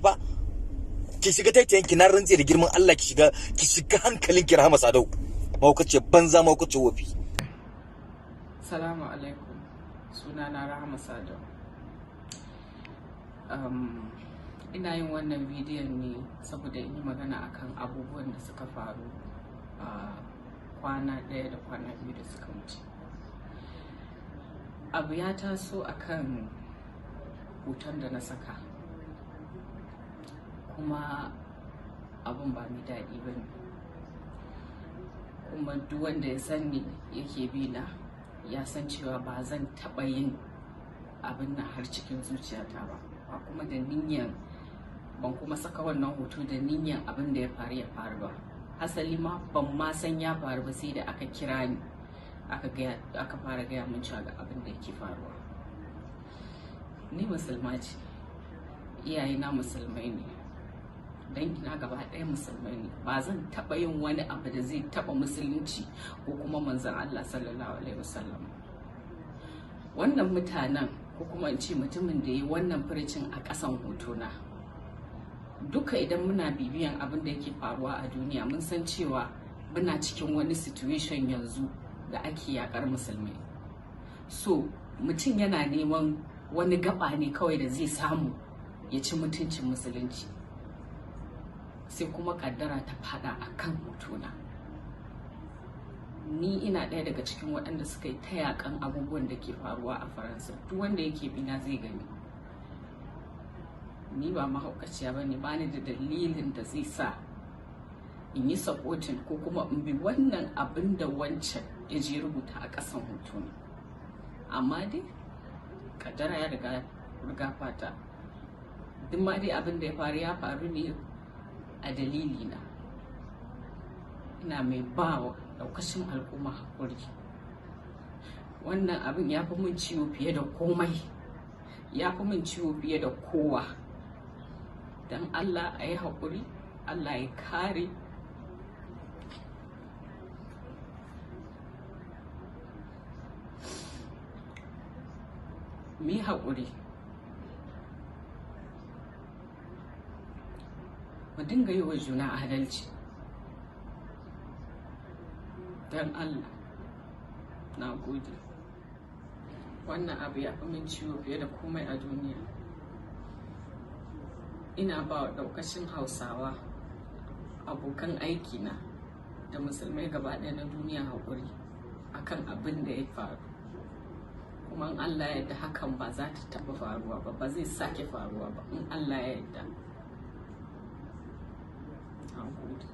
ba. Ki shiga taitayen ki, na rantse da girman Allah, ki shiga hankalin ki, Rahama Sadau. Mahaukaci banza, mahaukaci wofi. Salamu alaikum. Sunana Rahama Sadau. Ina yin wannan bidiyon ne saboda in yi magana akan abubuwan da suka faru a kwana 1 da kwana 2 da suka wuce. Abu ya taso akan hoton da na saka, kuma abun ba mai daɗi ba ne. Kuma duk wanda ya san ni yake bi na ya san cewa ba zan taɓa yin abin nan har cikin zuciyata ba, ba kuma da niyyan, ban kuma saka wannan hoto da niyyan abin da ya faru ya faru ba. Hasali ma ban ma san ya faru ba sai da aka kira ni aka fara gaya min cewa ga abin da yake faruwa. Ni musulma ce, iyayena musulmai ne, dangina gaba ɗaya musulmai ne. Ba zan taɓa yin wani abu da zai taɓa musulunci ko kuma Manzon Allah sallallahu alaihi wasallam. Wannan mutanen, ko kuma in ce mutumin da ya yi wannan furucin a ƙasan hotona, duka idan muna bibiyan abin da yake faruwa a duniya, mun san cewa muna cikin wani situation yanzu da ake yakar musulmai. So mutum yana neman wani gaba ne kawai da zai samu ya ci mutuncin musulunci, sai kuma kaddara ta fada a kan hotona. Ni ina ɗaya daga cikin waɗanda suka yi ta yakan abubuwan da ke faruwa a Faransa. Duk wanda yake bina zai gani ni ba mahaukaciya ba ne. Bani da dalilin da zai sa in yi supporting ko kuma in bi wannan abin da wancan ya je rubuta a ƙasan hotona. Amma dai kaddara ya riga riga fata. Duk ma dai abin da ya faru ya faru ne a dalili na. Ina mai ba wa daukashin al'umma haƙuri. Wannan abin ya fi min ciwo fiye da komai, ya fi min ciwo fiye da kowa. Don Allah a yi haƙuri, Allah ya kare. Mu yi haƙuri, mu dinga yi wa juna adalci, don Allah. Na gode. Wannan abu ya fi min ciwo fiye da komai a duniya. Ina ba wa ɗaukacin Hausawa, abokan aikina, da musulmai gaba ɗaya na duniya haƙuri akan abin da ya faru. Kuma in Allah ya yarda, hakan ba za ta taɓa faruwa ba, ba zai sake faruwa ba, in Allah ya yarda. Na gode.